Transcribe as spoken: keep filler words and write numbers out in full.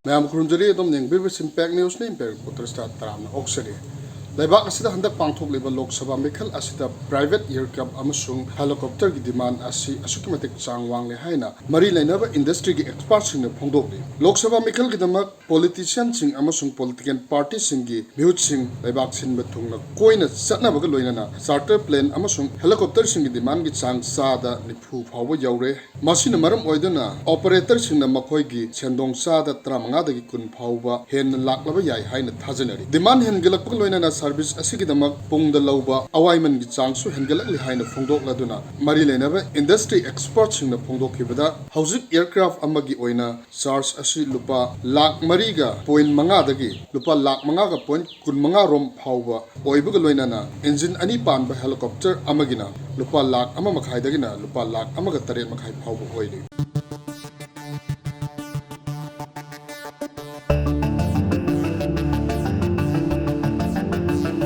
ꯃꯌꯥꯝ ꯈꯨꯔꯨꯝꯖꯔꯤ꯫ ꯑꯗꯨꯝ ꯌꯦꯡꯕꯤꯔꯤꯕꯁꯤ impact ꯅ꯭ꯌꯨꯁꯅꯤ꯫ Impact ꯔꯤꯄꯣꯔꯇꯔꯁꯇ ꯇꯔꯥꯝꯅ ꯑꯣꯛꯆꯔꯤ꯫ ꯂꯩꯕꯥꯛ ꯑꯁꯤꯗ ꯍꯟꯗꯛ ꯄꯥꯡꯊꯣꯛꯂꯤꯕ ꯂꯣꯛ ꯁꯚꯥ ꯃꯤꯈꯜ ꯑꯁꯤꯗ private aircraft ꯑꯃꯁꯨꯡ helicopterꯒꯤ demand ꯑꯁꯤ ꯑꯁꯨꯛꯀꯤ ꯃꯇꯤꯛ ꯆꯥꯡ ꯋꯥꯡꯂꯦ ꯍꯥꯏꯅ ꯃꯔꯤ ꯂꯩꯅꯕ industryꯒꯤ expertꯁꯤꯡꯅ ꯐꯣꯡꯗꯣꯛꯂꯤ꯫ ꯂꯣꯛ ꯁꯚꯥ ꯃꯤꯈꯜꯒꯤꯗꯃꯛ politicianꯁꯤꯡ ꯑꯃꯁꯨꯡ political partyꯁꯤꯡꯒꯤ ꯃꯤꯍꯨꯠꯁꯤꯡ ꯂꯩꯕꯥꯛ ꯁꯤꯟꯕ ꯊꯨꯡꯅ ꯀꯣꯏꯅ ꯆꯠꯅꯕꯒ ꯂꯣꯏꯅꯅ charter plane ꯑꯃꯁꯨꯡ helicopterꯁꯤꯡꯒꯤ demandꯒꯤ ꯆꯥꯡ ꯆꯥꯗ ꯅꯤꯐꯨ ꯐꯥꯎꯕ ꯌꯧꯔꯦ꯫ ꯃꯁꯤꯅ ꯃꯔꯝ ꯑꯣꯏꯗꯨꯅ operatorꯁꯤꯡꯅ ꯃꯈꯣꯏꯒꯤ ꯁꯦꯟꯗꯣꯡ ꯆꯥꯗ ꯇꯔꯥꯃꯉꯥꯗꯒꯤ ꯀꯨꯟ ꯐꯥꯎꯕ ꯍꯦꯟꯅ ꯂꯥꯛꯂꯕ ꯌꯥꯏ ꯍꯥꯏꯅ ꯊꯥꯖꯅꯔꯤ꯫ Demand ꯍꯦꯟꯒꯠꯂꯛꯄꯒ ꯂꯣꯏꯅꯅ service ꯑꯁꯤꯒꯤꯗꯃꯛ ꯄꯨꯡꯗ ꯂꯧꯕ ꯑꯋꯥꯏꯃꯟꯒꯤ ꯆꯥꯡꯁꯨ ꯍꯦꯟꯒꯠꯂꯛꯂꯤ ꯍꯥꯏꯅ ꯐꯣꯡꯗꯣꯛꯂꯗꯨꯅ ꯃꯔꯤ ꯂꯩꯅꯕ industry expertꯁꯤꯡꯅ ꯐꯣꯡꯗꯣꯛꯈꯤꯕꯗ, ꯍꯧꯖꯤꯛ aircraft ꯑꯃꯒꯤ ꯑꯣꯏꯅ charge ꯑꯁꯤ ꯂꯨꯄꯥ ꯂꯥꯈ ꯃꯔꯤꯒ point ꯃꯉꯥꯗꯒꯤ ꯂꯨꯄꯥ ꯂꯥꯈ ꯃꯉꯥꯒ point ꯀꯨꯟꯃꯉꯥ ꯔꯣꯝ ꯐꯥꯎꯕ ꯑꯣꯏꯕꯒ ꯂꯣꯏꯅꯅ engine ꯑꯅꯤ ꯄꯥꯟꯕ helicopter ꯑꯃꯒꯤꯅ ꯂꯨꯄꯥ ꯂꯥꯈ ꯑꯃ ꯃꯈꯥꯏꯗꯒꯤꯅ ꯂꯨꯄꯥ ꯂꯥꯈ ꯑꯃꯒ ꯇꯔꯦꯠ ꯃꯈꯥꯏ ꯐꯥꯎꯕ ꯑꯣꯏꯔꯤ꯫